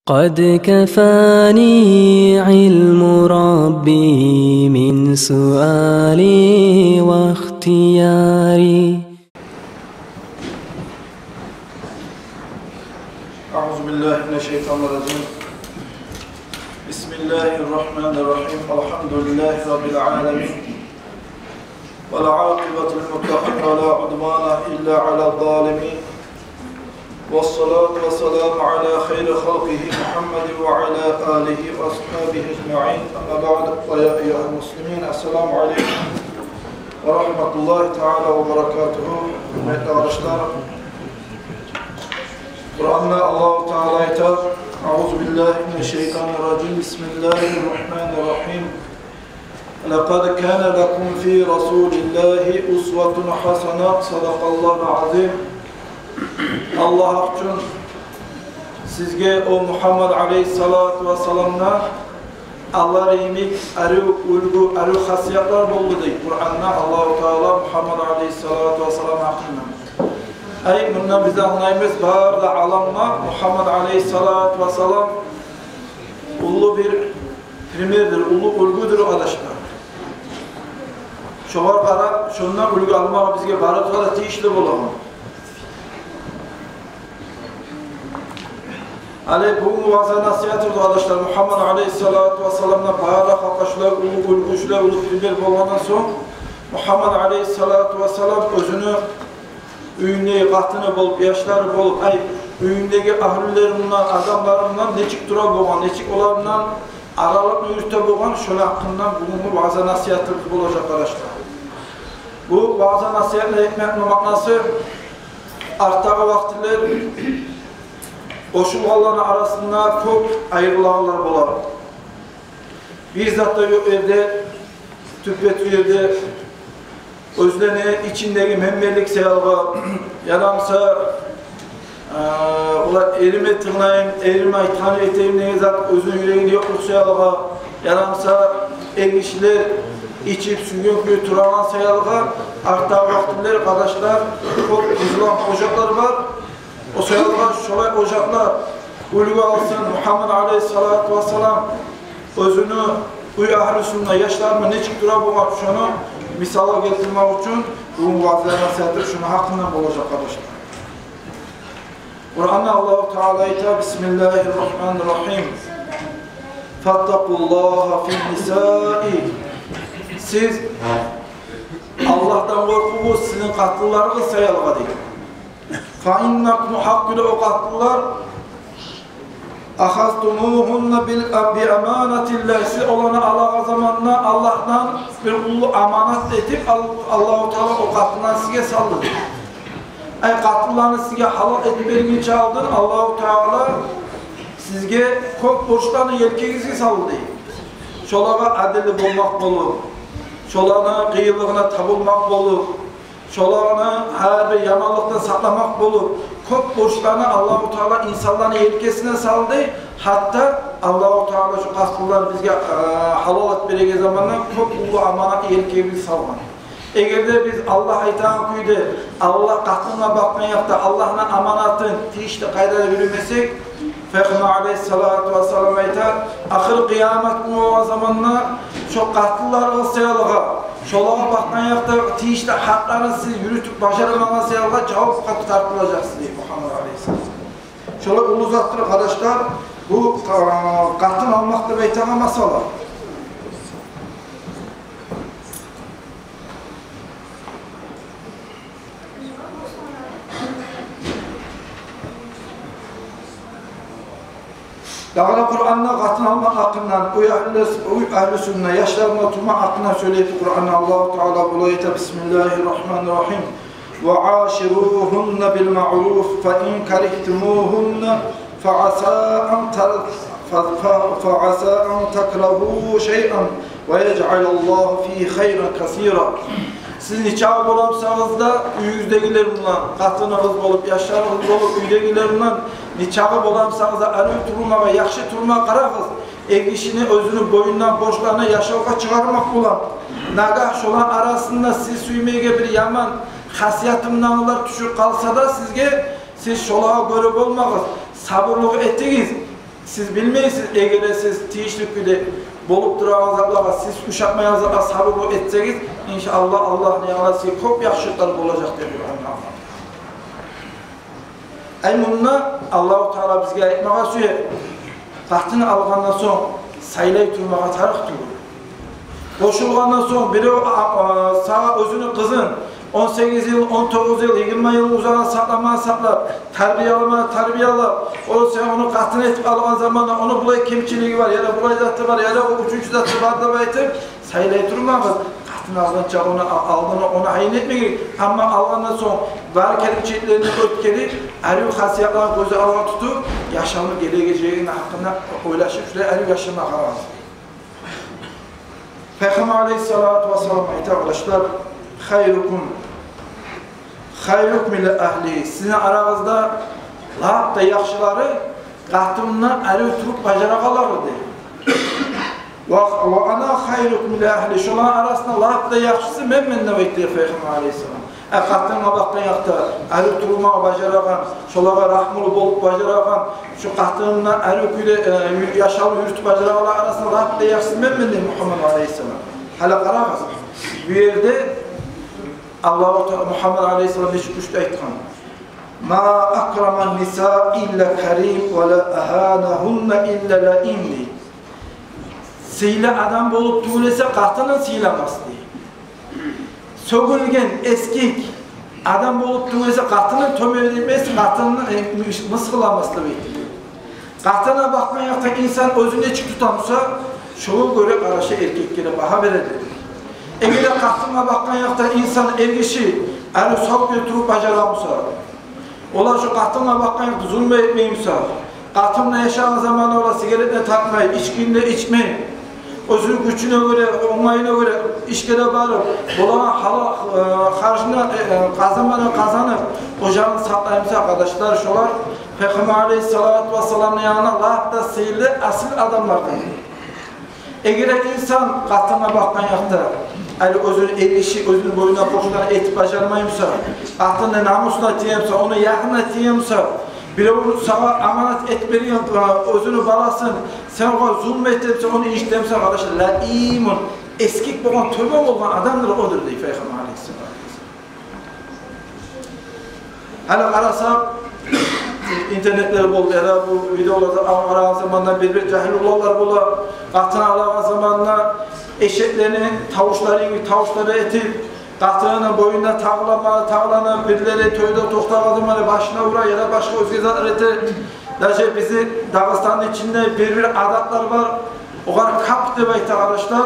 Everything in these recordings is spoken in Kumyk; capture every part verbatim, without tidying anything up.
قد كفاني علم ربي من سؤالي واختياري. أعوذ بالله من الشيطان الرجيم. بسم الله الرحمن الرحيم. الحمد لله رب العالمين. والعاقبة للمتقين ولا عدوان إلا على الظالمين. والصلاة والسلام على خير خلقه محمد وعلى آله وأصحابه أجمعين. أما بعد، فيا أيها المسلمين، السلام عليكم ورحمة الله تعالى وبركاته. Гьюрметли къардашлар, Къуранда Аллагьу Таала айта: أعوذ بالله من الشيطان الرجيم. بسم الله الرحمن الرحيم. لقد كان لكم في رسول الله أسوة حسنة. صدق الله العظيم. Аллагь учун сизге, о Мугьаммад алейгьиссалату вассаламгъа, алар йимик арив уьлгю, арив хасиятлар болду дей Къуранда Аллагьу Таала Мугьаммад алейгьиссалату вассалам гьакъында. Ай, мундан биз англайбыз, бары да аламгъа Мугьаммад алейгьиссалату вассалам уллу бир примердир, уллу уьлгюдюр, къардашлар. Шогъар къарап, шондан уьлгю алмагъа бизге барыбызгъа да тийишли боламы? Гьали бугюн ваъза-насигьатыбыз, къардашлар, Мугьаммад алейгьиссалату вассаламдан, бары да халкъгъа шулай уллу уьлгю, шулай уллу пример болгъандан сонг, Мугьаммад алейгьиссалату вассалам оьзюню уьюндеги къатыны болуп, яшлары болуп, ай, уьюндеги агьлюлери булан, адамлары булан нечик тура болгъан, нечик олар булан аралыкъны юрюте болгъан, шону гьакъындан бугюнгю ваъза-насигьатыбыз болажакъ, къардашлар. Бу ваъза-насигьатны этмекни маънасы, артдагъы вакътилер къошулгъанланы арасында кёп айрылагъанлар болар. Бир зат да ёкъ ерде, тюппе-тюз ерде оьзлени ичиндеги менмелик саялгъа, яда буса, э, олай эриме тынглайым, эриме айтгъанны этейим деген зат оьзюню юрегинде ёкълукъ саялгъа, яда буса эргишилер ичип, сюйген кюйде турагъан саялгъа, артдагъы вакътилер, къардашлар, кёп бузулагъан ожакълар бар. О саялгъа шолай ожакълар уьлгю алсын, Мугьаммад алейгьиссалату вассалам оьзюню уьй агьлюсюнде, яшларында нечик тура болгъан, шону мисалгъа гелтирмек учун бугюн ваъза-насигьатыбыз шону гьакъындан болажакъ, къардашлар. Къуранда Аллагьу Таала айта: بسم الله الرحمن الرحيم. فاتقوا الله في النساء. Сиз Аллагьдан къоркъугъуз сизин къатынларыгъыз саялгъа, дей. فإنكم, гьакъ гьали о къатынлар, أخذتموهن بال-, بأمانة الله, сиз оланы алагъан заманда Аллагьдан бир уллу аманат этип, Ал-, Аллагьу Таала о къатынланы сизге салды. Ай, къатынланы сизге гьалал этип бергинче алдын Аллагьу Таала сизге кёп борчланы елкегизге салды, дей. Шолагъа адилли болмакъ болуп, шоланы къыйынлыгъына табулмакъ болуп, шоланы гьар бир яманлыкъдан сакъламакъ болуп, кёп борчланы Аллагьу Таала инсанланы елкесине салды. Гьатта Аллагьу Таала шо къатынланы бизге, э, гьалал этип береген заманда кёп уллу аманатны елкебизге салгъан. Эгер де биз Аллагь айтагъан кюйде, Аллагь къатынгъа бакъгъан якъда Аллагьны аманатын тийишли къайдада юрютмесек, Пайхаммар алейгьиссалату вассалам айта: ахыр къыямат гюн болгъан заманда шо къатынларыгъыз саялгъа, шолагъа бакъгъан якъда тийишли гьакъларын сиз юрютюп бажармагъан саялгъа жавапгъа тартылажакъсыз, дей Мугьаммад алейгьиссалам. Шолай уллу затдыр, къардашлар, бу, а, къатын алмакъ деп айтагъан масъала. Дагъы да Къуранда къатын алмакъ гьакъындан, уьй агьлюс-, уьй агьлюсюнде, яшларында турмакъ гьакъындан сёйлейди Къуранда Аллагьу Таала, булай айта: بسم الله الرحمن الرحيم. وعاشروهن بالمعروف فإن كرهتموهن فعسى أن تر-، ف-، ف-، فعسى أن تكرهوا شيئا ويجعل الله فيه خيرا كثيرا. Сиз нечакъы боламсагъыз да уьюгюздегилер булан, къатыныгъыз болуп, яшларыгъыз болуп, уьйдегилер булан нечакъы боламсагъыз да арив турмагъа, яхшы турмагъа къарагъыз. Эргишини оьзюню бойнундан борчланы яшавгъа чыгъармакъ булан. Нагагь шоланы арасында сиз сюймейген бир яман хасиятындан олар тюшюп къалса да сизге, сиз шолагъа гёре болмагъыз. Сабурлукъ этигиз. Сиз билмейсиз, эгер де сиз тийишли кюйде болуп турагъан затлагъа, сиз ушатмайгъан затлагъа сабурлукъ этсегиз, иншааллагь, Аллагьны янында сизге кёп яхшылыкълар болажакъ деп Къуранда. Ай, мунда Аллагьу Таала бизге айтмагъа сюе, къатын алгъандан сонг сайлай турмагъа тарыкъ тюгюл. Къошулгъандан сонг бирев, а, а, сагъа оьзюню къызын он сегиз йыл, он тогъуз йыл, йигирма йыл узагъына сакълама сакълап, тарбиялама тарбиялап, о сен ону къатын этип алгъан заманда ону булай кемчилиги бар, яда булай заты бар, яда о уьчюнчю заты бар деп айтып, сайлай турмагъыз. Къатын алгъынча ону а-, алдына ону гьайын этмеге герек. Амма алгъандан сонг бар кемчиликлерин оьтгерип, арив хасиятларын гёз алгъа тутуп, яшавну гележегини гьакъында ойлашып, шулай арив яшама къарагъыз. Пайхаммар алейгьиссалату вассалам айта, къардашлар: «Хайрукум, хайрукум ли агьли». Сизин арагъызда лап да яхшылары къатынына арив туруп бажарагъанлары дей. «Ва, ва ана хайрукум ли агьли». Шоланы арасында лап да яхшысы мен, мен деп айтды Пайхаммар алейгьиссалам. Э, къатынгъа бакъгъан якъда арив турмагъа бажарагъан, шолагъа рагьмулу болуп бажарагъан, шу къатынына арив кюйде, э, ю-, яшавну юрютюп бажарагъанлар арасында лап да яхшысы мен, мен дей Мугьаммад алейгьиссалам. Гьали къарагъыз, бу ерде Аллагьу Таала Мугьаммад алейгьиссалам нечик гючлю айтгъан: «Ма акрама нниса илла карим, ва ла агьанагьунна илла лаим», дей. Сыйлы адам болуп тюгюл эсе, къатынын сыйламас дей. Сёгюлген, эсгик адам болуп тюгюл эсе, къатынын тёбен этмес, къатынын, э, мыс-, мысгъылламас дей. Къатынгъа бакъгъан якъда инсан оьзюн нечик тута буса, шогъар гёре, къардашлар, эркекге де багьа бере дей. Эгер де къатынгъа бакъгъан якъда инсан, эркиши, арив сав кюйде туруп бажара буса, олар шу къатынгъа бакъгъан якъда зулму этмей буса, къатынгъа яшагъан заманда олар сигаретни тартмай, ичкини де ичмей, оьзюню гючюне гёре, онгайына гёре ишге де барып, болагъан гьалал, э, харжына, э, э, къазанманы къазанып, ожагъын сакълай буса, къардашлар, шолар Пайхаммар алейгьиссалату вассаламны янына лап да сыйлы, асил адамлардыр. Эгер де инсан къатынгъа бакъгъан якъда, гьали оьзюню эркиши, оьзюню бойнуна борчларын этип бажармай буса, къатынны намусуна тие буса, ону ягъына тие буса, бирев сагъа аманат этип берген, э, оьзюню баласын, сен огъар зулму эте бусанг, ону инжите бусанг, къардашлар, лаимун, эсгик болгъан, тёбен болгъан адамдыр, одур дей Пайхаммар алейгьиссалам. Гьали къарасакъ, интернетлер болду, яда бу видеоларда къарагъан заманда бир-бир жагьил уланлар бола, къатын алагъан заманда эшеклени тавушлары йимик тавушлар этип, къатынны бойнуна тагъылама, тагъылана, бирлери тойда токътагъан заманда башына ура яда башгъа оьзге затлар эте. Даже бизин Дагъыстанны ичинде бир-бир адатлар бар, огъар кап деп айта, къардашлар.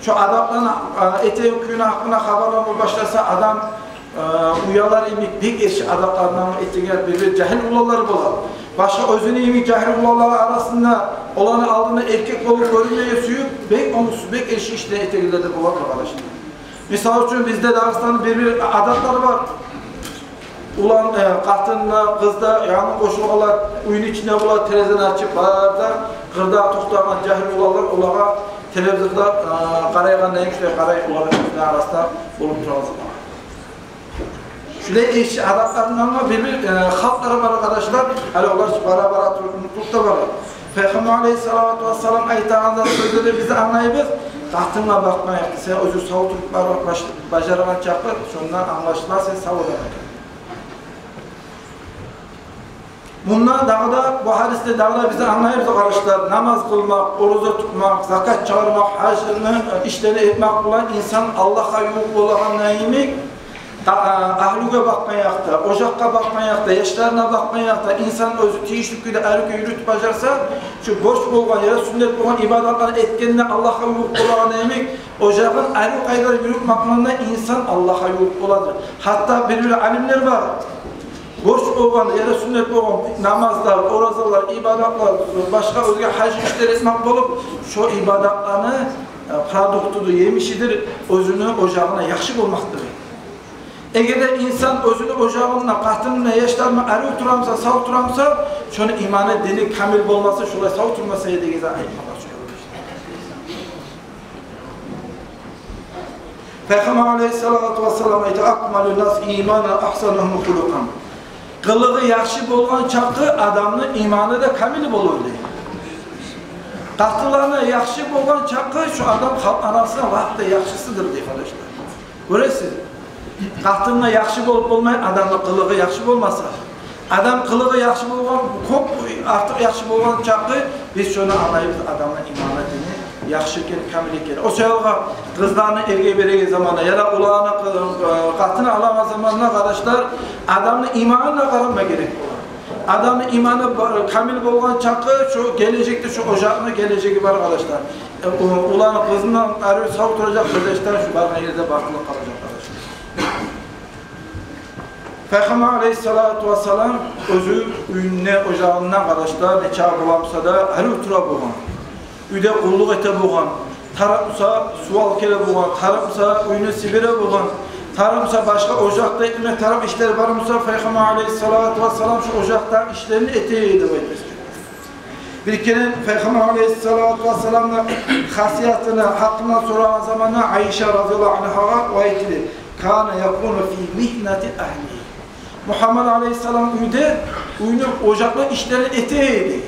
Шо адатланы, а, этеген кюйню гьакъында хабарлама башласа, адам, а, уялар йимик бек эрши адатлардан этеген бир-бир жагьил уланлар бола. Башгъа оьзюню йимик жагьил уланланы арасында, оланы алдында эркек болуп гёрюнмеге сююп, бек онгсуз, бек эрши ишлер этегенлер де бола, къардашлар. Мисал учун, бизде Дагъыстанда бир-бир адатлар бар. Улан, э, къатын да, къыз да, янгы къошулгъанлар уьйню ичинде бола, терезени ачып, бары да къырда токътагъан жагьил уланлар олагъа телевизорда, э, къарайгъанда йимик шулай къарай, олар оьзлени арасында болуп турагъан заман. Шулай эрши адатларындан да бир-бир, э, халкълар бар, къардашлар. Гьали олар бара-бара туруп, унутулуп да бара. Пайхаммар алейгьиссалату вассалам айтагъан да сёзлерден биз англайбыз: къатынгъа бакъгъан якъда сен оьзюнг сав туруп бар-, баш-, бажаргъан чакъы, шондан англашыла сен сав адам экенинг. Мундан дагъы да, бу гьадисден дагъы да биз англайбыз, къардашлар, намаз къылмакъ, ораза тутмакъ, закат чыгъармакъ, гьажны, э, ишлени этмек булан инсан Аллагьгъа ювукъ болагъан йимик, а, агьлюге бакъгъан якъда, ожакъгъа бакъгъан якъда, яшларына бакъгъан якъда инсан оьзю тийишли кюйде, арив кюйде юрютюп бажарса, шу борч болгъан яда сюннет болгъан ибадатланы этгенде Аллагьгъа ювукъ болагъан йимик, ожагъын арив къайдада юрютмек булан да инсан Аллагьгъа ювукъ боладыр. Гьатта бир-бир алимлер бар, борч болгъан яда сюннет болгъан намазлар, оразалар, ибадатлар, башгъа оьзге гьажны ишлер этмек болуп, шо ибадатланы, э, продуктудур, емишидир оьзюню ожагъына яхшы болмакъдыр. Эгер де инсан оьзюню ожагъында, къатынына, яшларына арив тура буса, сав тура буса, шону иманы, дини камил болмаса, шолай сав турмас эди деген затны айтмагъа сюемен. Пайхаммар алейгьиссалату вассалам айта: «Акмалун-нас иманан агьсанугьум хулукъан». Къылыгъы яхшы болгъан чакъы адамны иманы да камил болур дей. Къатынларына яхшы болгъан чакъы шо адам халкъ арасында лап да яхшысыдыр дей, къардашлар. Гёресиз, къатынына яхшы болуп болмай, адамны къылыгъы яхшы болмаса. Адам къылыгъы яхшы болгъан, кёп артыкъ яхшы болгъан чакъы биз шону англайбыз, адамны иманы, дини яхшы экен, камил экен. О саялы къызланы эрге береген заманда яда уланны къы-, къатынын алагъан заманда, къардашлар, адамны иманына къарама герек бола. Адамны иманы ба-, камил болгъан чакъы шо гележекде, шо ожакъны гележеги бар, къардашлар. Э, у-, уланы къызындан арив сав туражакъ, къардашлар, шо баргъан ерде бахтлы къалажакъ, къардашлар. Пайхаммар алейгьиссалату вассалам оьзю уьюнде, ожагъында, къардашлар, нечакъы боламса да арив тура болгъан. Уьйде къуллукъ эте болгъан, тарыкъ буса сув алып геле болгъан, тарыкъ буса уьюню сибире болгъан, тарыкъ буса башгъа ожакъда этме тарыкъ ишлер бар буса, Пайхаммар алейгьиссалату вассалам шо ожакъда ишлерин эте эди деп айтмас герек. Бир керен Пайхаммар алейгьиссалату вассаламны хасиятыны гьакъында сорагъан заманда Айша разияллагьу ангьагъа о айтды: «Кана якуну фи мигьнати агьлигьи». Мугьаммад алейгьиссалам уьйде, уьюню, ожакъны ишлерин эте эди.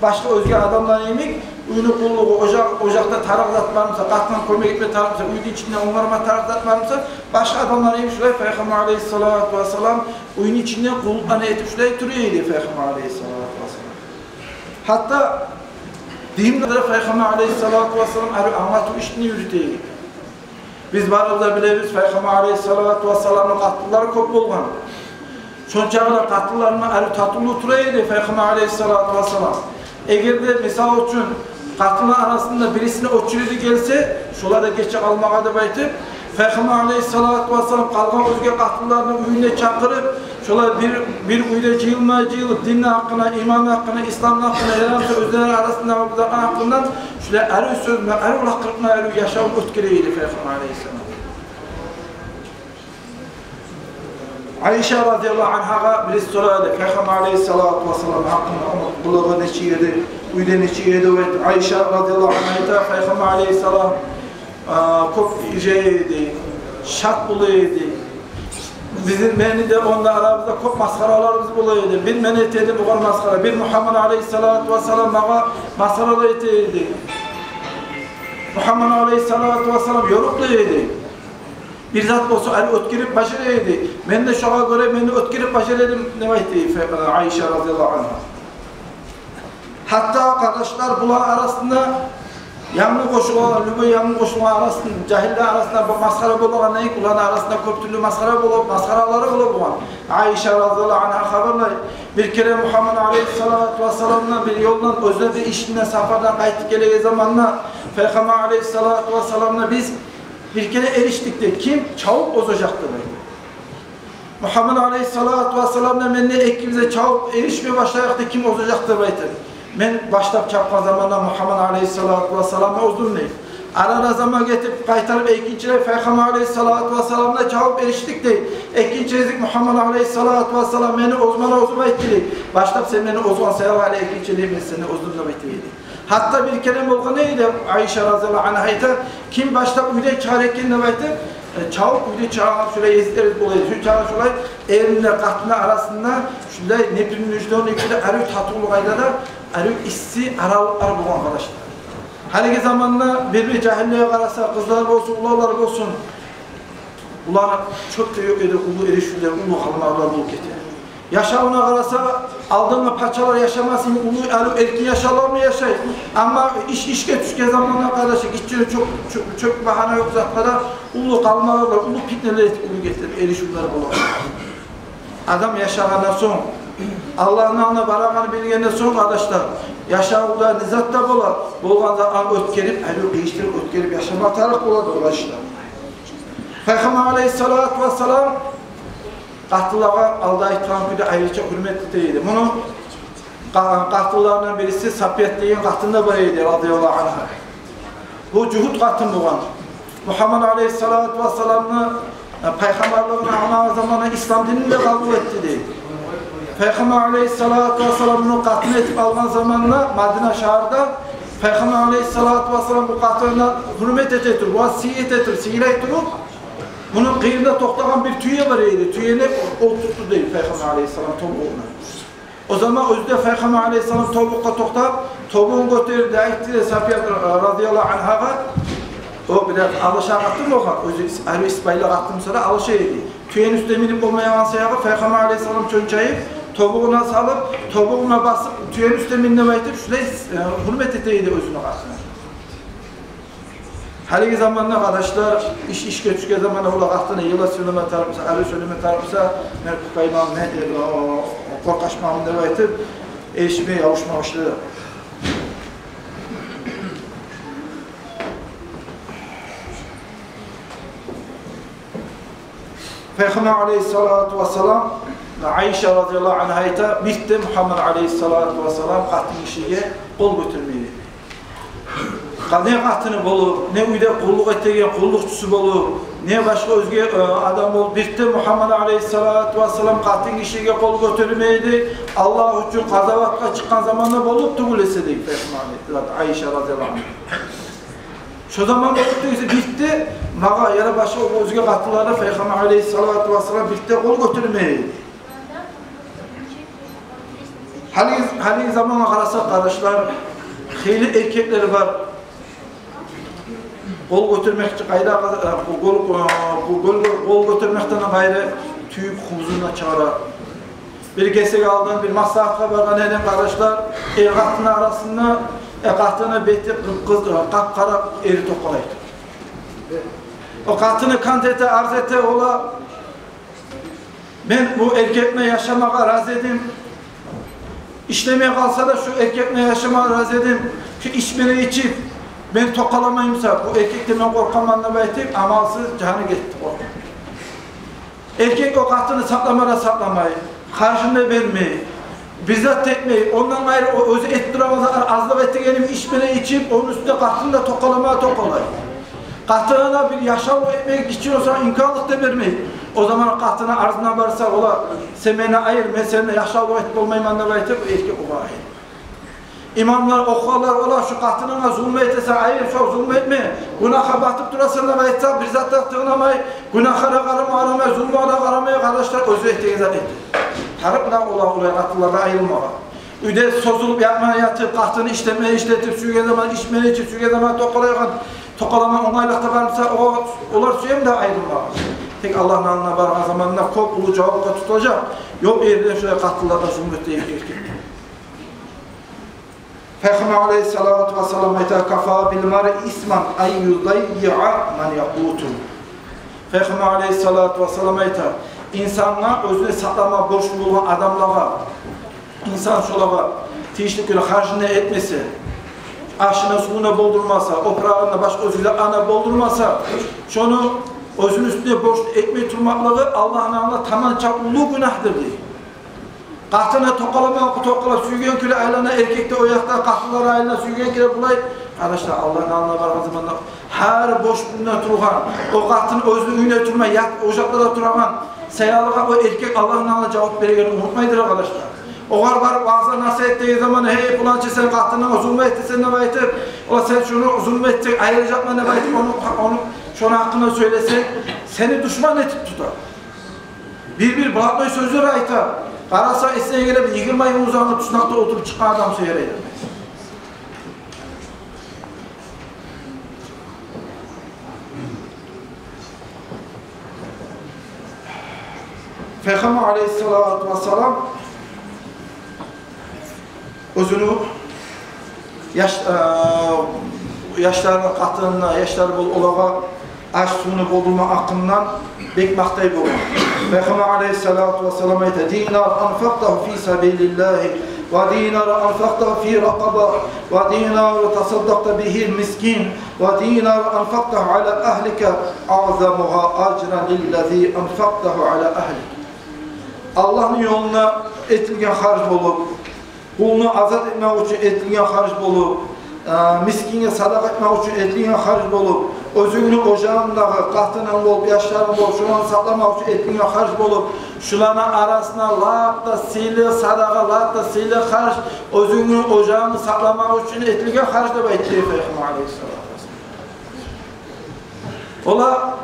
Башгъа оьзге адамлар йимик, уьюню къуллугъу, ожакъ, ожакъда тарыкъ зат бар буса, къатынына кёмек этме тарыкъ буса, уьюню ичинде онгарма тарыкъ зат бар буса, башгъа адамлар йимик шулай Пайхаммар алейгьиссалату вассалам уьюню ичинде къуллукъланы этип шулай тура эди Пайхаммар алейгьиссалату вассалам. Гьатта динде Пайхаммар алейгьиссалату вассалам арив англатыв ишни юрюте эди. Биз барыбыз да билебиз, Пайхаммар алейгьиссалату вассаламны къатынлары кёп болгъан. Шончакъы да къатынларына арив татывлу тура эди Пайхаммар алейгьиссалату вассалам. Эгер де, мисал учун, къатынлар арасында бирисине очереди гелсе, шолар да гече къалмагъа деп айтып, Пайхаммар алейгьиссалату вассалам къалгъан оьзге къатынларыны уьюне чакъырып, шолар бир, бир уьйде жыйылма, жыйылып, динни гьакъына, иманны гьакъына, исламны гьакъына, ярамаса оьзлери арасындагъы бу затны гьакъындан шулай арив сёз булан, арив лакъырыкъ булан арив яшавун оьтгере эди Пайхаммар алейгьиссалам. Айша разияллагьу ангьагъа бириси сорады, Пайхаммар алейгьиссалату вассалам гьакъында, ону къылыгъы нечик эди, уьйде нечик эди деп айтып. Айша разияллагьу ангьа айта, Пайхаммар алейгьиссалам, а, кёп иржай эди, шат бола эди. Бизин, мени де, онда арабызда кёп масхараларыбыз бола эди. Бир мен эте эдим огъар масхара, бир Мугьаммад алейгьиссалату вассалам магъа масхаралар эте эди. Мугьаммад алейгьиссалату вассалам ёрукъ да эди. Бир зат болса, арив оьтгерип бажара эди. Мен де шогъар гёре, мен де оьтгерип бажара эдим деп айта Айша разияллагьу ангьа. Гьатта, къардашлар, булар арасында янгы къошулгъан, любой янгы къошулгъан арасында, жагьиллер арасында бу масхара болагъан йимик, буланы арасында кёп тюрлю масхара болуп, масхаралары бола болгъан. Айша разияллагьу ангьа хабарлай, бир керен Мугьаммад алейгьиссалату вассаламны бир ёлдан, оьзю бир ишинден, сапардан къайтып гелеген заманда Пайхаммар алейгьиссалату вассаламны биз бир керен эришдик дей, ким чабып озажакъ деп айта. Мугьаммад алейгьиссалату вассалам да мен де экибиз де чабып эришме башлайыкъ дей, ким озажакъ деп айта. Мен башлап чапгъан заманда Мугьаммад алейгьиссалату вассаламны оздум дей. Арада заман гетип, къайтарып экинчилей Пайхаммар алейгьиссалату вассаламны чабып эришдик дей. Экинчи гезик Мугьаммад алейгьиссалату вассалам мени озманы озуп айтды дей: «Башлап сен мени озгъан саялы, гьали экинчилей мен сени оздум», – деп айтды дей. Гьатта бир керен болгъан эди деп Айша разияллагьу ангьа айта, ким башлап уьйден чыгъар экен деп айтып, э, чабып уьйден чыгъагъан шулай гезиклер бола эди. Шо чакъы шулай эрни де, къатынны арасында шулай непринуждённый кюйде, арив татывлу къайдада, арив исси аралыкълар болгъан, къардашлар. Гьалиги заманда бир-бир жагьиллеге къараса, къызлар болсун, уланлар болсун, буланы чёп де ёкъ эди, уллу эришивлер, уллу къалмагъалар болуп гете. Яшавуна къараса, алдынгъы пачалар яшамас йимик уллу, арив, эркин яшавлар булан яшай. Амма иш ишге тюшген заманда, къардашлар, гиччи чёп, чёп, чёп багьана ёкъ затгъа да уллу къалмагъалар, уллу питнелер этип, уллу гетирип, эришивлер бола. Адам яшагъандан сонг, Аллагьны алдына барагъанын билгенден сонг, къардашлар, яшавда не зат да бола, болгъан затны оьтгерип, арив къыйышдырып, оьтгерип яшама тарыкъ бола, къардашлар. Пайхаммар алейгьиссалату вассалам къатынлагъа алда айтгъан кюйде айрыча гьюрмет эте эди. Муну къа-, къатынларындан бириси Сапият деген къатын да бар эди, разияллагьу ангьа. Бу жугьут къатын болгъан. Мугьаммад алейгьиссалату вассаламны, э, пайхаммарлыгъын англагъан заманда ислам динин де къабул этди дей. Пайхаммар алейгьиссалату вассалам муну къатын этип алгъан заманда Мадина шагьарда Пайхаммар алейгьиссалату вассалам бу къатынына гьюрмет эте туруп, ва сый эте туруп, сыйлай туруп, муну къырыйында токътагъан бир тюе бар эди. Тюени олтуртду дей Пайхаммар алейгьиссалам тобугъуна. О заман оьзю де Пайхаммар алейгьиссалам тобукъгъа токътап, тобугъун гётерди, айтды Сафия, э, разияллагьу ангьагъа. О бираз алаша къатын болгъан, оьзю ис-, ари исбайы къатын буса да алаша эди. Тюени уьстюне минип болмайгъан саягъы Пайхаммар алейгьиссалам чончайып, тобугъуна салып, тобугъуна басып, тюени уьстюне мин деп айтып, шулай, э, гьюрмет эте эди оьзюню къатынына. Гьалиги заманда, къардашлар, иш ишге тюшген заманда, ола къатыны йыла сёйлеме тарыкъ буса, ари сёйлеме тарыкъ буса, мен къоркъайман, мен, э, о, къоркъашман деп айтып, эшитме, явушма башлады. Пайхаммар алейгьиссалату вассалам, Айша разияллагьу ангьа айта, бирт де Мугьаммад алейгьиссалату вассалам къатын гишиге къол гётермей эди. Къа-, не къатыны болуп, не уьйде къуллукъ этеген къуллукъчусу болуп, не башгъа оьзге, э, адам болуп, бирт де Мугьаммад алейгьиссалату вассалам къатын гишиге къол гётермей эди. Аллагь учун къазаватгъа чыкъгъан заманда болуп тюгюл эсе, дей Пайхаммар, Айша разияллагьу ангьа. Шо заман болуп тюгюл эсе, бирт де магъа яда башгъа оьзге къатынлагъа Пайхаммар алейгьиссалату вассалам бирт де къол гётермей эди. Гьали, гьали замангъа къарасакъ, къардашлар, хыйлы эркеклер бар. Къол гётермекчи къайда, къол, къол, къол, къол гётермекден къайры тюйюп хумузун да чыгъара. Бир гесек алдын, бир маслагьатгъа баргъан эдим, къардашлар, эр-къатынны арасында, э, къатыны бети къып-къызыл, къап-къара, эри токъалай. О къатыны кант эте, арз эте, ола, мен бу эркекмен яшамагъа рази эдим. Ишлемей къалса да, шу эркекмен яшамагъа рази эдим. Шу ичмени ичип, мен токъаламай буса, бу эркекден мен къоркъаман деп айтып, амалсыз жаны гетди, къоркъуп. Эркек о къатынны сакълама да сакъламай, харжын да бермей, бир зат да этмей, ондан къайры о оьзю этип турагъан затлар, азлыкъ этегенин ичмени ичип, ону уьстюне къатынны да токъалама токъалай. Къатынына бир яшавлукъ этмек учун о сагъа имканлыкъ да бермей. О заман къатыны арзына барса, ола, сен мени айыр, мен сени яшавлукъ этип болмайман деп айтып, эркек огъар айыр. Имамлар охугъанлар, ола, шу къатынынга зулму этесен, айыр, шо зулму этме, гюнагьгъа батып турасан деп айтса, бир зат да тынгламай, гюнагьгъа да къарама-, къарамай, зулмугъа да къарамай, къардашлар, оьзю этеген зат этди. Тарыкъ да ола, олай къатынлардан айрылмагъа. Уьйде созулуп ятмай ятып, къатыны ишлемей ишлетип, сюйген заман ичмей ичип, сюйген заман токъалайгъан, токъалама онгайлыкъ да бар буса, о, олар сюеми де айрылмагъа. Тек Аллагьны алдына баргъан заманда кёп уллу жавапгъа тутажакъ. Ёкъ ерде шулай къатынлардан зулму этеген эркек. Пайхаммар алейгьиссалату вассалам айта: «Кафа бил маръи исман ан юдаййиа ман якъуту». Пайхаммар алейгьиссалату вассалам айта: инсангъа оьзюню сакълама борчлу болгъан адамлагъа, инсан шолагъа тийишли кюйде харжын этмесе, ашын-сувун болдурмаса, опурагъын, башгъа оьзге затларын болдурмаса, шону оьзюню уьстюне борчлу этмей турмакълыгъы Аллагьны алдында таманча уллу гюнагьдыр, дей. Къатыны токъалама, токъалап сюйген кюйде айлана, эркек де о якъда, къатынлар айлана сюйген кюйде булай. Къардашлар, Аллагьны алдына баргъан заманда гьар борчлу тургъан, о къатын оьзюню уьюнде турмай, ят ожакъларда турагъан саялы о эркек Аллагьны алдына жавап берегенин унутмайдыр, къардашлар. Огъар барып ваъза-насигьат этеген заманда: «Гьей, пуланчы, сен къатынынга зулму этесен», — деп айтып, ола, «Сен шуну зулму этсенг, айрылажакъман», — деп айтып, ону, ону, шону гьакъында сёйлесенг, сени душман этип тута. Бир-бир блатной сёзлер айта. Къараса, эсинге геле, бир йигирма йыл узагъына туснакъда олтуруп чыкъгъан адам сыйыр эди. Пайхаммар алейгьиссалату вассалам оьзюню яш-, э, яшларына, къатынына, яшлары бол, олагъа аш-сувну болдурма гьакъындан бек макътай болгъан. Пайхаммар алейгьиссалату вассалам айта: «Динар анфакътагьу фи сабилиллагьи, ва динар анфакътагьу фи ракъаба, ва динар тасаддакъта бигьи мискин, ва динар анфакътагьу ала агьлика, агъзамугьа ажран лиллази анфакътагьу ала агьлик». Аллагьны ёлуна этилген харж болуп, къулну азат этмек учун этилген харж болуп, э, мискинге садакъа этмек учун этилген харж болуп, оьзюнгню ожагъынгдагъы, къатынынг болуп, яшларынг болуп, шоланы сакъламакъ учун этилген харж болуп, шуланы арасында лап да сыйлы садакъа, лап да сыйлы харж оьзюнгню ожагъынгны сакъламакъ учун этилген харж деп айтды Пайхаммар алейгьиссалату вассалам. Ола,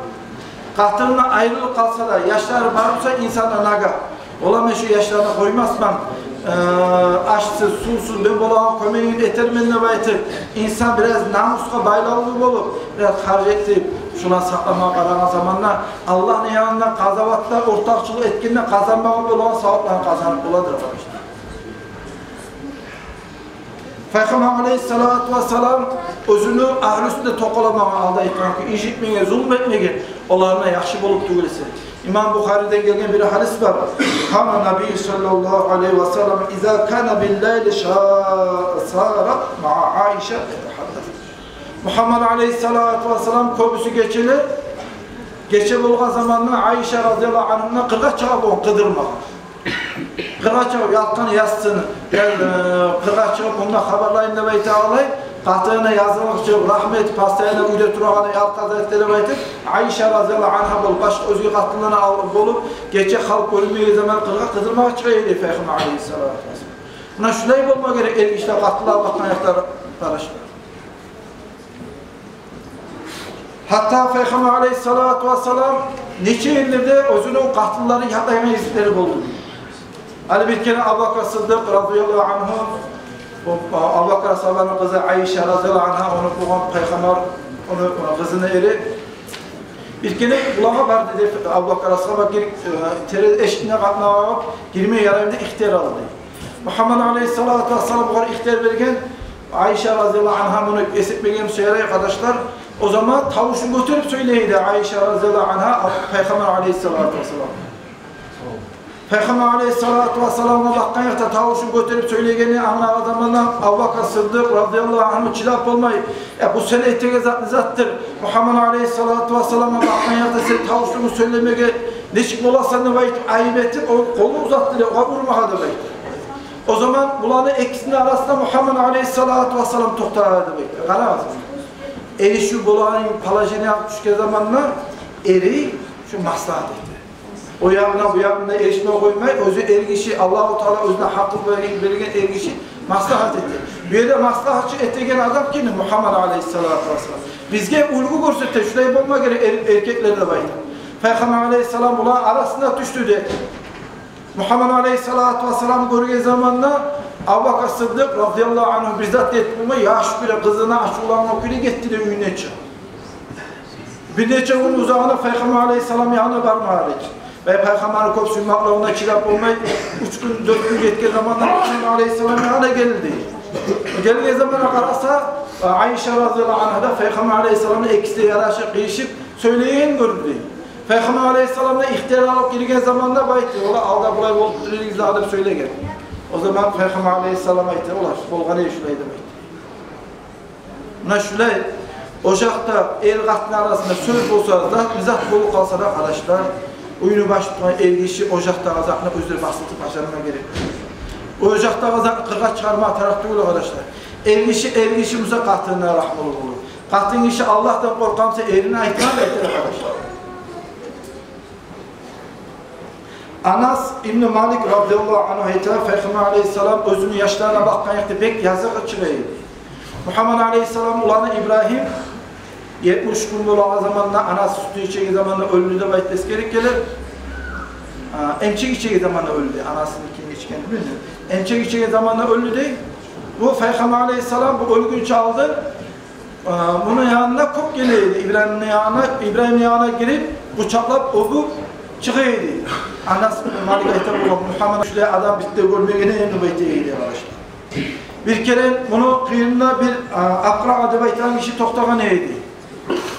къатынындан айрылып къалса да, яшлары бар буса инсанда нагагь, ола, мен шу яшларымны къоймасман, э, ашсыз, сувсуз мен болагъан кёмегин этермен деп айтып, инсан бираз намусгъа байлавлу болуп, бираз харж этип, шуну сакъламагъа къарагъан заманда, Аллагьны янында къазаватда ортакъчылыкъ этгенде къазанмагъа болагъан савапланы къазанып боладыр, къардашлар. Пайхаммар алейгьиссалату вассалам оьзюню агьлюсюн де токъаламагъан, алда айтгъан кюйде, инжитмеген, зулму этмеген, оларына яхшы болуп тюгюл эсе. Имам Бухариден гелген бир гьадис бар. Кана набий саллаллагьу алайгьи ва саллам иза кана биллайли ша-, сара маа Айша ятагьаддас. Мугьаммад алейгьиссалату вассалам кёбюсю гечелер, гече болгъан заманда Айша разияллагьу ангьа къыргъа чыгъа болгъан къыдырмагъа. Къыргъа чыгъып, ялкъын яссыны, ял-, э, къыргъа чыгъып, онда хабарлайым деп айта алай, къатынына язылыкъ чыгъып, рагьму этип, постоянно уьйде турагъаны ялкъа зат деп айтып, Айша разияллагьу ангьа болуп, башгъа оьзге къатынлар алып болуп, гече халкъ гёрюнмеген заман къыргъа къыдырмагъа чыгъа эди Пайхаммар алейгьиссалату вассалам. Муна шулай болма герек эргишилер къатынлагъа бакъгъан якъда, къардашлар. Гьатта Пайхаммар алейгьиссалату вассалам нече йылларда оьзюню къатынлары якълайгъан гезиклери болду. Гьали бир керен Абубакар Сыддыкъ разияллагьу ангьу, о, Абубакар асгьабаны къызы Айша разияллагьу ангьа, ону болгъан Пайхаммар, ону, ону къызыны эри, бир керен булагъа барды деп, Абубакар асгьаба гирип, э, терезе эшигине къатнагъып, гирме яраймы деп ихтияр алды. Мугьаммад алейгьиссалату вассалам огъар ихтияр берген, Айша разияллагьу ангьа муну эс этмеген буса ярай, къардашлар. О заман тавушун гётерип сёйлей эди Айша разияллагьу ангьа Пайхаммар алейгьиссалату вассалам. Пайхаммар алейгьиссалату вассаламгъа бакъгъан якъда тавушун гётерип сёйлегенин англагъан заманда Абубакар Сыддыкъ разияллагьу ангьу чыдап болмай: «Я, бу сен этеген зат не затдыр? Мугьаммад алейгьиссалату вассаламгъа бакъгъан якъда сен тавушунгну сёйлемеге нечик боласан?» — деп айтып, айып этип, о къолун узатды деп, огъар урмагъа деп айтып. О заман буланы экисини арасында Мугьаммад алейгьиссалату вассалам токътагъан деп айтып. Къарагъыз. Эришив болагъан положениягъа тюшген заманда эри шу маслагьат эте. О ягъына, бу ягъына эришме къоймай, оьзю эргиши, Аллагьу Таала оьзюне гьакъыл берген, берген эргиши маслагьат эте. Бу ерде маслагьатчы этеген адам ким? Мугьаммад алейгьиссалату вассалам. Бизге уьлгю гёрсете, шулай болма герек эр-, эркеклер деп айтып. Пайхаммар алейгьиссалам буланы арасына тюшдю де. Мугьаммад алейгьиссалату вассалам гёрген заманда Абубакар Сыддыкъ разияллагьу ангьу бир зат этип болмай, яш бир къызына ачувлангъан кюйде гетди де уьюнден чыгъып. Бир нече гюн узагъына Пайхаммар алейгьиссалам янына бармагъан эди. Ва Пайхаммарны кёп сюймеклигине чыдап болмай, уьч гюн, дёрт гюн гетген заманда Пайхаммар алейгьиссалам янына гелди. Гелген заманда къараса, Айша разияллагьу ангьа да Пайхаммар алейгьиссалам да экиси де ярашып, къыйышып сёйлейгенин гёрдю. Пайхаммар алейгьиссалам да ихтияр алып гирген заманда бу айтды: «Валлагь, алда булай болуп тура эдигиз дагъы», — деп сёйлеген. О заман Пайхаммар алейгьиссалам айтды: «Валлагь, болгъан эди шулай», — деп айтды. Муна шулай, ожакъда эр-къатын арасында сёз болса, зат, зат болуп къалса да, къардашлар, уьйню баш тутгъан эргиши ожакъдагъы затны оьзлер басылтып бажарма герек. Ожакъдагъы затны къыргъа чыгъарма тарыкъ тюгюл, къардашлар. Эргиши, эргиши буса къатынына рагьмулу болур. Къатынгиши Аллагьдан къоркъа буса, эрине айтгъанын айтар, къардашлар. Анас ибну Малик разияллагьу ангьу айта: Пайхаммар алейгьиссалам оьзюню яшларына бакъгъан якъда бек языгъы чыгъа эди. Мугьаммад алейгьиссалам уланы Ибрагьим етмиш гюн болагъан заманда, анасы сютню ичеген заманда оьлдю деп айтып эсгерип геле. А, эмчек ичеген заманда оьлдю. Анасыны ким ичгенин билмеймен. Эмчек ичеген заманда оьлдю дей. Бу Пайхаммар алейгьиссалам бу оьлгюнче алдын А, муну янына кёп геле эди. Ибрагьимни янына, Ибрагьимни янына гирип, къучакълап, оьбюп чыгъа эди. Анас ибну Малик айта болгъан: «Мугьаммад шулай адам битде гёрмеген эдим», — деп айта эди, къардашлар. Бир керен муну къырыйында бир, а, Акъра деп айтагъан гиши токътагъан эди.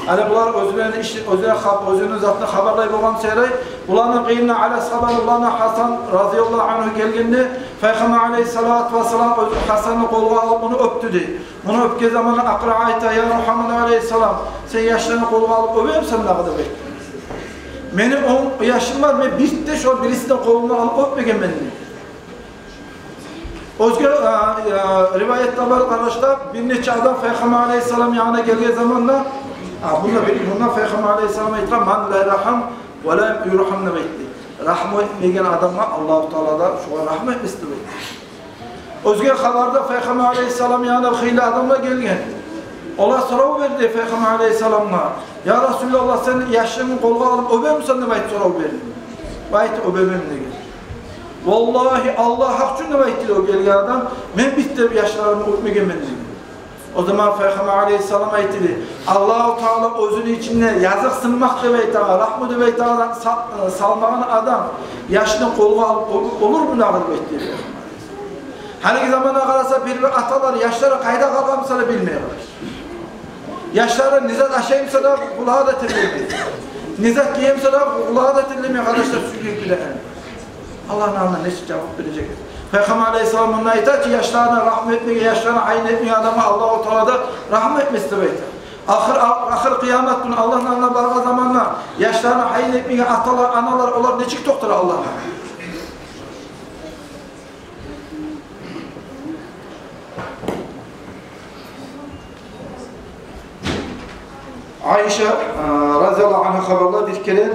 Гьали булар оьзлени иш, оьзлени хаб-, оьзлени затны хабарлай болгъан саялы, буланы къырыйына Али асгьабаны уланы Гьасан разияллагьу ангьу гелгенде, Пайхаммар алейгьиссалату вассалам оьзю Гьасанны къолгъа алып, муну оьпдю дей. Муну оьпген заманда Акъра айта: «Я Мугьаммад алейгьиссалам, сен яшланы къолгъа алып оьбемисен дагъы?» — деп айтды. «Мени он яшым бар, мен бир де шо бирисин де къолума алып оьпмегенмен», — дей. Оьзге, а, а, риваятда бар, къардашлар, бир нече адам Пайхаммар алейгьиссалам янына гелген заманда, а, мунда бир, мунда Пайхаммар алейгьиссалам айтгъан: «Ман ла ярхам ва ла юрхам», — деп айтды. «Рагьму этмеген адамгъа Аллагьу Таала да шогъар рагьму этмес», — деп айтды. Оьзге хабарда Пайхаммар алейгьиссалам янына хыйлы адамлар гелген. Олар сорав берди Пайхаммар алейгьиссаламгъа: «Я Расулаллагь, сен яшланы къолгъа алып оьбемисен?» — деп айтып сорав берди. Бу айтды: «Оьбемен», — деген. «Валлагьи, Аллагь гьакъ учун, – деп айтды о гелген адам, – мен битдей яшларымны оьпмегенмен», – деди. О заман Пайхаммар алейгьиссалам айтды: «Аллагьу Таала оьзюню ичинде языкъсынмакъ деп айтагъан, рагьму деп айтагъан са-, салмагъан адам яшны къолгъа алып ол-, олурму дагъы?» – деп айтды. Гьалиги заманда къараса, бир-бир аталар яшлары къайда къалгъан буса да билмей къалгъан. Яшлары не зат ашай буса да, къулагъы да тирлемей. Не зат гие буса да, къулагъы да тирлемей, къардашлар, сюйген кюйде. Аллагьны алдында нечик жавап бережек? Пайхаммар алейгьиссалам мунда айта чы, яшларына рагьму этмеген, яшларына гьайын этмеген адамгъа Аллагьу Таала да рагьму этмес деп айта. Ахыр, ахыр къыямат гюн Аллагьны алдына баргъан заманда яшларына гьайын этмеген аталар, аналар, олар нечик токътар Аллагьны алдында? Айша, э, разияллагьу ангьа хабарлай: бир керен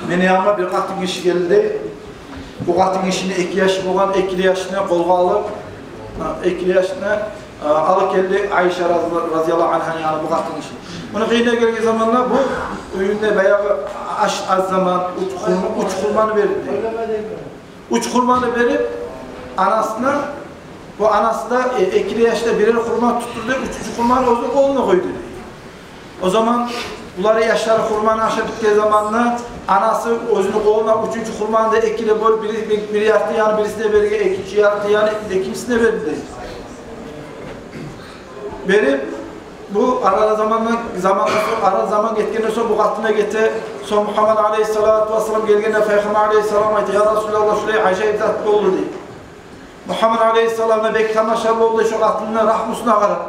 мени яныма бир къатын гиши гелди. Бу къатын гишини эки яшы болгъан, эки де яшны къолгъа алып, э, эки де яшны, э, алып гелди Айша рази-, разияллагьу ангьаны янына бу къатын гиши. Муну къырыйына гелген заманда бу уьюнде баягъы аш аз заман, уьч хурма-, уьч хурманы берди. Уьч хурманы берип анасына, бу анасы да, э, эки де яшда бирер хурма тутдурду, уьчюнчю хурманы оьзюню къолуна къойду. О заман булар, яшлар хурманы ашап битген заманда, анасы оьзюню къолуна уьчюнчю хурманы да экиге бёлюп, бири, бир, бир ярты яны бирисине берген, экинчи ярты яны экинчисине берди. Берип, бу арада замандан, замандан сонг, арада заман гетгенден сонг бу къатын да гете. Сонг Мугьаммад алейгьиссалату вассалам гелгенде, Пайхаммар алейгьиссалам айта: «Я Расулаллагь, шулай ажайып зат болду», – дей. Мугьаммад алейгьиссаламгъа бек тамаша болду шо къатынны рагьмусуна къарап.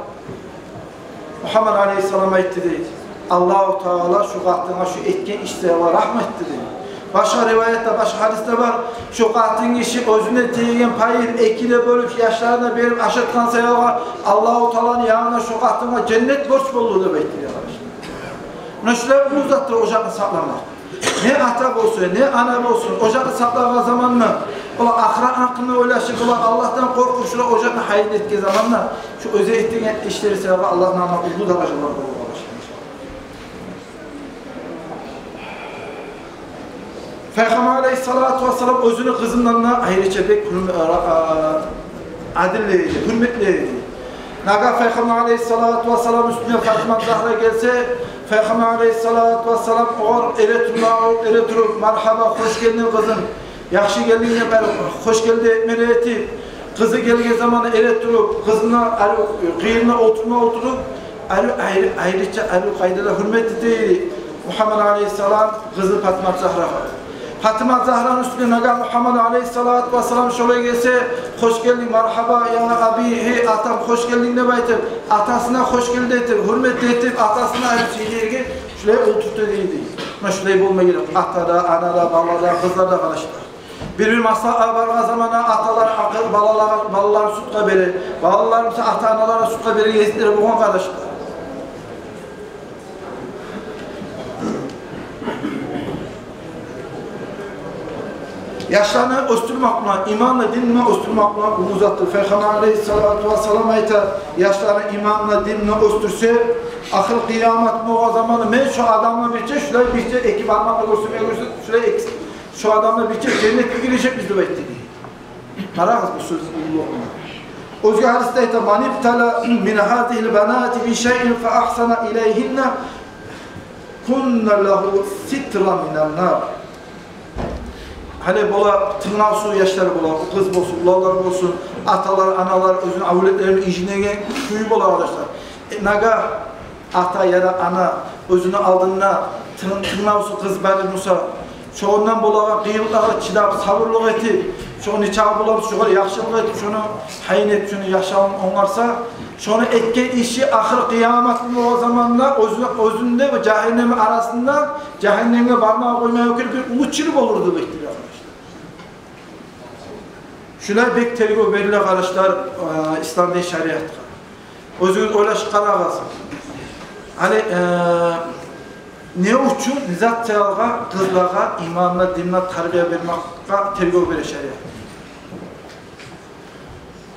Мугьаммад алейгьиссалам айтды дей: «Аллагьу Таала шу къатынгъа шу этген иш саялы рагьму этди», – дей. Башгъа риваятда, башгъа гьадисде бар: «Шу къатын гиши оьзюне тийген пайын экиге бёлюп, яшларына берип ашатгъан саялы Аллагьу Тааланы янына шу къатынгъа женнет борч болду», – деп айтды дей, къардашлар. Муна шулай уллу затдыр ожакъны сакъламакъ. Не ата болсун, не ана болсун, ожакъны сакълагъан заманда, олар ахырат гьакъында ойлашып, олар Аллагьдан къоркъуп, шулай ожакъны гьайын этген заманда, шу оьзю этеген ишлери саялы Аллагьны алдында уллу даражалар болур, къардашлар. Пайхаммар алейгьиссалату вассалам оьзюню къызындан да айрыча бек гьюрм-, а, а, адиллей эди, гьюрметлей эди. Нагагь Пайхаммар алейгьиссалату вассалам уьстюне Фатима Загьра гелсе, Пайхаммар алейгьиссалату вассалам огъар эретурма, эретуруп: «Маргьаба, хош гелдинг, къызым. Яхшы гелдинг», – деп, хош гелди этмеге этип, къызы гелген заманда эретуруп, къызына арив, къырыйына олтурма олтуруп, арив, айры-, айрыча арив къайдада гьюрмет эте эди Мугьаммад алейгьиссалам къызы Фатима Загьрагъа. Фатима Загьраны уьстюне нагагь Мугьаммад алейгьиссалату вассалам шолай гелсе: «Хош гелдинг, маргьаба, я абийи, гьей атам, хош гелдинг», – деп айтып, атасына хош гелди этип, гьюрмет этип, атасына айрыча ерге шулай олтурта эди. Муна шулай болма герек ата да, ана да, бала да, къызлар да, къардашлар. Бир-бир масъалагъа баргъан заманда аталар акъыл балалагъа, балаларын судгъа бере, балалар буса ата-аналарын судгъа бере гезиклери болгъан, къардашлар. Яшланы оьсдюрмек булан, иманны, динни оьсдюрмек булан уллу затдыр. Пайхаммар алейгьиссалату вассалам айта: «Яшланы иманны, динни оьсдюрсе, ахыр къыямат болгъан заманда мен шу адамны бирче, шулай бирче эки бармакъны гёрсетме гёрсетип, шулай эки, шу адамны бирче женнетге гирежекбиз», – деп айтды дей. Къарагъыз бу сёзню уллулугъуна. Оьзге гьадисде айта: «Ман ибтала мин гьазигьил банати би шайин фа агьсана илайгьинна кунна лагьу ситран минан нар». Гьали бола тынглавсуз яшлар бола, къыз болсун, уланлар болсун, аталар, аналар оьзюню авлетлерин инжитеген кюй бола, къардашлар. Э, нагагь ата яда ана оьзюню алдында тын-, тынглавсуз къыз бар буса, шондан болагъан къыйынлыкълагъа чыдап, сабурлукъ этип, шону нечакъы бола буса, шогъар яхшылыкъ этип, шону гьайын этип, шону яшавун онгарса, шону этген иши ахыр къыямат гюн болгъан заманда оьзю-, оьзюнде бу жагьаннемни арасында, жагьаннемге бармагъа къоймай оьтюр бир уллу чыр болур деп айтды, къардашлар. Шулай бек тергев бериле, къардашлар, э, ислам дин шариатгъа. Оьзюгюз ойлашып къарагъыз. Гьали, э, не учун, не зат саялы къызлагъа иманны, динни тарбия бермекге тергев бере шариат?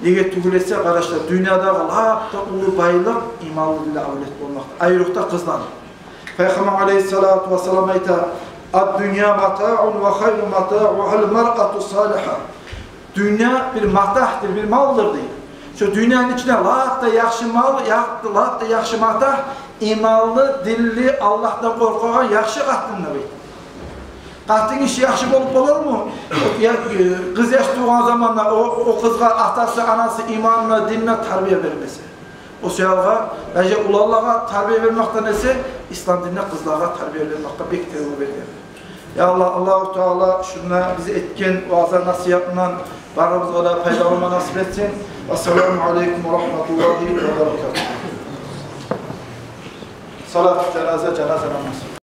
Неге тюгюл эсе, къардашлар, дюньядагъы лап да уллу байлыкъ иманлы, динли авлет болмакъ, айрокъда къызланы. Пайхаммар алейгьиссалату вассалам айта: «Ад-дунья матаъун ва хайру матаъигьал маръату салигьа». Дюнья бир матагьдыр, бир малдыр, дей. Шо дюньяны ичинде лап да яхшы мал, лап да яхшы матагь иманлы, динли, Аллагьдан къоркъагъан яхшы къатындыр, дей. Къатын гиши яхшы болуп болармы? О я-, э, къыз яш тувгъан заманда о, о къызгъа атасы, анасы иманына, динине тарбия бермесе. О саялгъа, даже уланлагъа тарбия бермекден эсе, ислам динде къызлагъа тарбия бермекге бек тергев берген. Я Аллагь, Аллагьу Таала шунда биз этген ваъза-насигьатындан барыбызгъа да пайдаланма насип этсин. Ассаламу алейкум ва рагьматуллагьи ва баракатугь. Салату жаназа, жаназа намаз.